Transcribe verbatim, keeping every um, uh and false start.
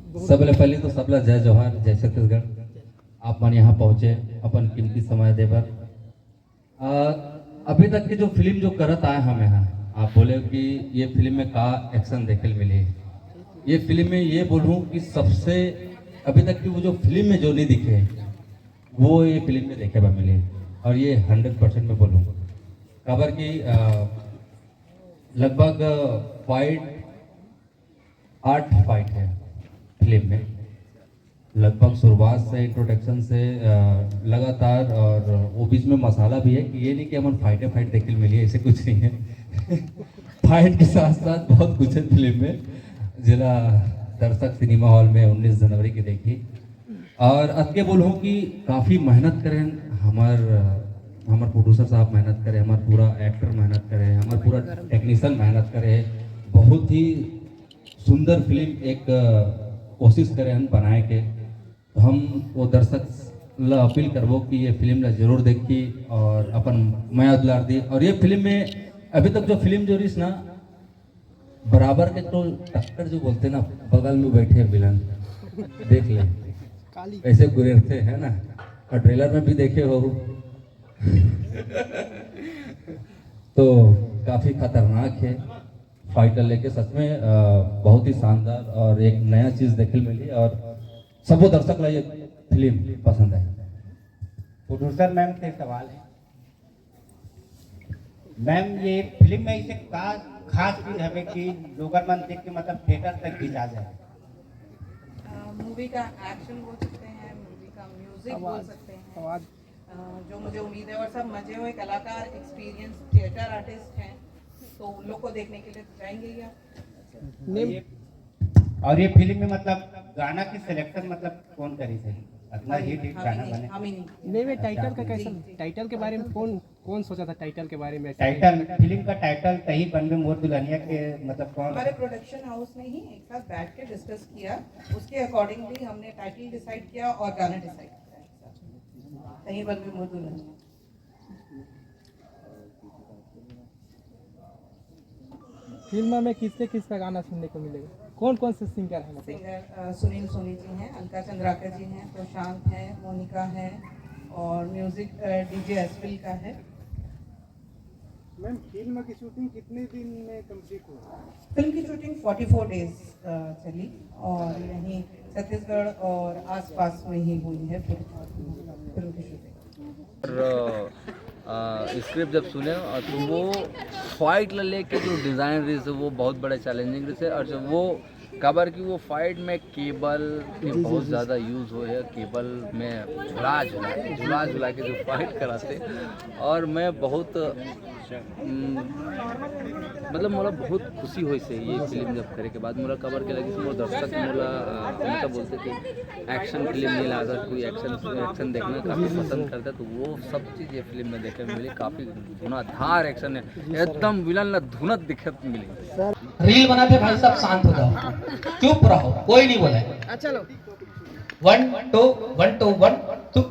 सबले पहले तो सबला जय जोहार, जय छत्तीसगढ़। आप मन यहाँ पहुँचे, अपन कीमती समय दे बर। अ, अभी तक के जो फिल्म जो करत आए हम यहाँ, आप बोले कि ये फिल्म में का एक्शन देखे ल मिली। ये फिल्म में ये बोलूँ कि सबसे अभी तक की वो जो फिल्म में जो नहीं दिखे, वो ये फिल्म में देखे बर मिले, और ये हंड्रेड परसेंट मैं बोलूँ। काबर कि अ, लगभग फाइट, आठ फाइट है फिल्म में, लगभग शुरुआत से, इंट्रोडक्शन से अ, लगातार, और वो बीच में मसाला भी है कि ये नहीं कि हमन फाइटे फाइट देखे ल मिली, ऐसे कुछ नहीं है। फाइट के साथ साथ बहुत कुछ है फिल्म में, जिला दर्शक सिनेमा हॉल में उन्नीस जनवरी के देखी। और अतके बोलूँ कि काफ़ी मेहनत करें, हमार हमार प्रोड्यूसर साहब मेहनत करे, हमार पूरा एक्टर मेहनत करे, हमार पूरा टेक्नीशियन मेहनत करे। बहुत ही सुंदर फिल्म एक अ, कोशिश करे हन बनाए के। तो हम वो दर्शक ला अपील करबो कि ये फिल्म ला जरूर देखी और अपन मया दुलार दी। और ये फिल्म में अभी तक जो फिल्म जो रहीस ना, बराबर के तो टक्कर जो बोलते ना, बगल में बैठे विलन, देख ले, काली। ऐसे गुरेरते हैं ना, और ट्रेलर में भी देखे हो। तो काफी खतरनाक है फाइटर लेके, सच में अ, बहुत ही शानदार और एक नया चीज देखे ल मिली, और सबो दर्शक ला ये फिल्म पसंद है। प्रोड्यूसर मैम से सवाल है, मैम, ये फिल्म में ऐसे का खास चीज हवे कि लोगन मन देख के, मतलब, थिएटर तक खिंचा जाए? मूवी का एक्शन बोल सकते हैं, मूवी का म्यूजिक बोल सकते हैं। अ, जो मुझे उम्मीद है, और सब मजे हुए कलाकार, एक्सपीरियंस थिएटर आर्टिस्ट हैं, तो उन लोग को देखने के लिए तो जाएंगे ही आप। और ये फिल्म में, मतलब, गाना की सिलेक्शन, मतलब, कौन करी थे? इतना हिट हिट गाना बने। हम ही नहीं। नहीं, मैं टाइटल का कैसा, टाइटल के बारे में कौन कौन सोचा था टाइटल के बारे में? टाइटल, फिल्म का टाइटल तही बनबे मोर दुल्हनिया के, मतलब, कौन? हमारे प्रोडक्शन हाउस में ही एक साथ बैठ के डिस्कस किया, उसके अकॉर्डिंगली हमने टाइटल डिसाइड किया और गाना डिसाइड किया। तही बनबे मोर दुल्हनिया। फिल्म में किससे किसका गाना सुनने को मिलेगा? कौन कौन से सिंगर हैं, मतलब? सिंगर, अ, सुनील सोनी जी हैं, अलका चंद्राकर जी हैं, प्रशांत हैं, मोनिका हैं, और म्यूजिक, अ, डीजे एसविल का है। मैम, फिल्म की शूटिंग कितने दिन में कंप्लीट हुआ? फिल्म की शूटिंग फोर्टी फोर डेज, अ, चली, और यहीं छत्तीसगढ़ और आसपास में ही हुई है फिल्म, फिल्म की शूटिंग। और स्क्रिप्ट जब सुने, और तो वो फाइट ला लेके जो डिजाइन रहिस, वो बहुत बड़ा चैलेंजिंग रहिस। और जब वो, काबर कि वो फाइट में केबल के बहुत ज्यादा यूज होय हे, केबल में झुला झुला के, झुला झुला के जो फाइट कराथे, और मैं बहुत, हम्म, मतलब, मोला बहुत खुशी होइस हे ये फिल्म जब करे के बाद। मोला काबर के लगिस, मोर दर्शक मोला, अ, हमेशा बोलथे कि एक्शन फिल्म नहीं लागा, कोई एक्शन, एक्शन देखना काफी पसंद करता है, तो वो सब चीज ये फिल्म में देखे मिली। काफी धुनाधार एक्शन है, एकदम विलन ला धुनत दिखत मिली। रील बनाते भाई साहब, शांत हो जाओ, चुप रहो, कोई नहीं बोले। अच्छा, लो। One two, one two, one to.